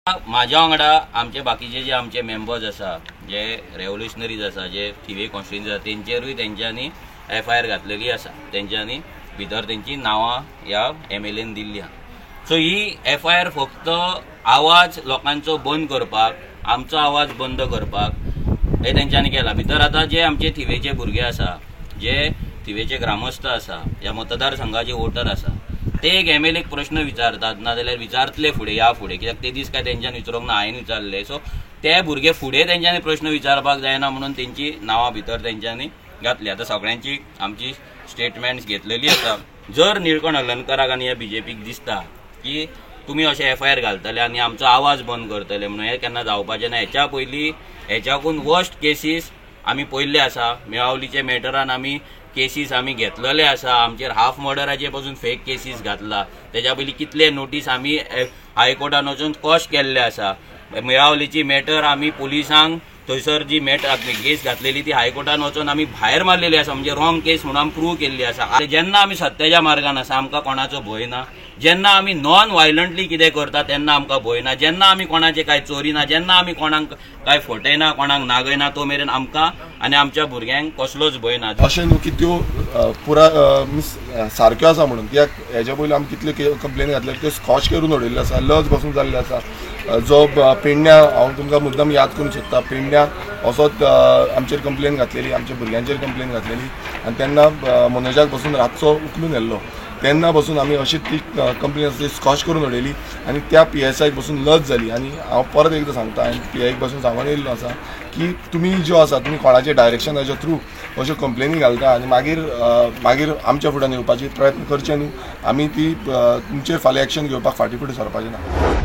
म्हाज्या वांगडा आमचे बाकीचे जे आमचे मेंबर्स आसा, जे रेव्होल्युशनरीज आसा, जे थिवे कॉन्स्टिट्युएन्सी आसा, तेंचेरूय तेंच्यांनी एफआयआर घातलेली आसा. तेंच्यांनी भितर तेंची नांवां ह्या एमएलएन दिल्ली आहा. सो ही एफआयआर फक्त आवाज लोकांचो बंद करपाक, आमचो आवाज बंद करपाक हे तेंच्यांनी केला. भितर आतां जे आमचे थिवेचे भुरगे आसा, जे थिवेचे ग्रामस्थ आसा, ह्या मतदारसंघाचे वोटर आसा, ते एक एमएलएक प्रश्न विचारतात, ना जाल्यार विचारतले फुडें ह्या फुडें, कित्याक ते दीस काय तेंच्यांनी विचारूंक ना, हांवें विचारले. सो ते भुरगे फुडें तेंच्यांनी प्रश्न विचारपाक जायना म्हणून तेंची नांवां भितर तेंच्यांनी घातली. आतां सगळ्यांची आमची स्टेटमेंट्स घेतलेली आसा. जर निळकंठ हळर्णकराक आनी ह्या बीजेपीक दिसता की तुमी अशें एफआयआर घालतले आनी आमचो आवाज बंद करतले म्हणून, हें केन्ना जावपाचें ना. हेच्या पयलीं हेच्याकून वर्स्ट केसीस आमी पयल्ले आसा. मेळावलीचे मॅटरान आमी केसीस आमी घेतलेले आसा. आमचेर हाफ मर्डराचे पासून फेक केसीस घातला. तेज्या पयलीं कितले नोटीस आमी हायकोर्टान वचून कॉश केल्ले आसा. मेळावलीची मॅटर आमी पुलिसांक थंयसर जी मॅटर केस घातलेली ती हायकोर्टान वचून आमी भायर मारलेली आसा, म्हणजे रॉंग केस म्हणून आमी प्रूव केल्ली आसा. जेन्ना आमी सत्याच्या मार्गान आसा आमकां कोणाचो भंय ना. जेन्ना आमी नॉन वायलंटली कितें करता तेन्ना आमकां भंय ना. जेन्ना आमी कोणाचे कांय चोरिना, जेन्ना आमी कोणाक कांय फटयना, कोणाक नागयना, तो मेरेन आमकां आनी आमच्या भुरग्यांक कसलोच भंय ना. अशें न्हू की त्यो पुरा मिस सारक्यो आसा म्हणून, कित्याक हेज्या पयलीं आमी कितले कंप्लेन घातले त्यो स्कॉच करून उडयल्ल्यो आसा, लज बसून जाल्ले आसा. जो पेडण्या, हांव तुमकां मुद्दम याद करूंक सोदता, पेडण्या असोच आमचेर कंप्लेन घातलेली, आमच्या भुरग्यांचेर कंप्लेन घातलेली आनी तेन्ना मनोजाक बसून रातचो उखलून व्हेल्लो. तेन्ना बसून आमी अशी ती कंप्लेन आसा ती स्कॉच करून उडयली आनी त्या पीएसआयक बसून लज जाली. आनी हांव परत एकदां सांगता, आनी पीआयक बसून सांगून येयल्लो आसा की तुमी ज्यो आसा तुमी कोणाच्या डायरेक्शनाच्या थ्रू अश्यो कंप्लेनी घालता आनी मागीर मागीर आमच्या फुड्यान येवपाची प्रयत्न करचे न्हू. आमी ती तुमचेर फाल्यां एक्शन घेवपाक फाटीं फुडें सरपाचें ना.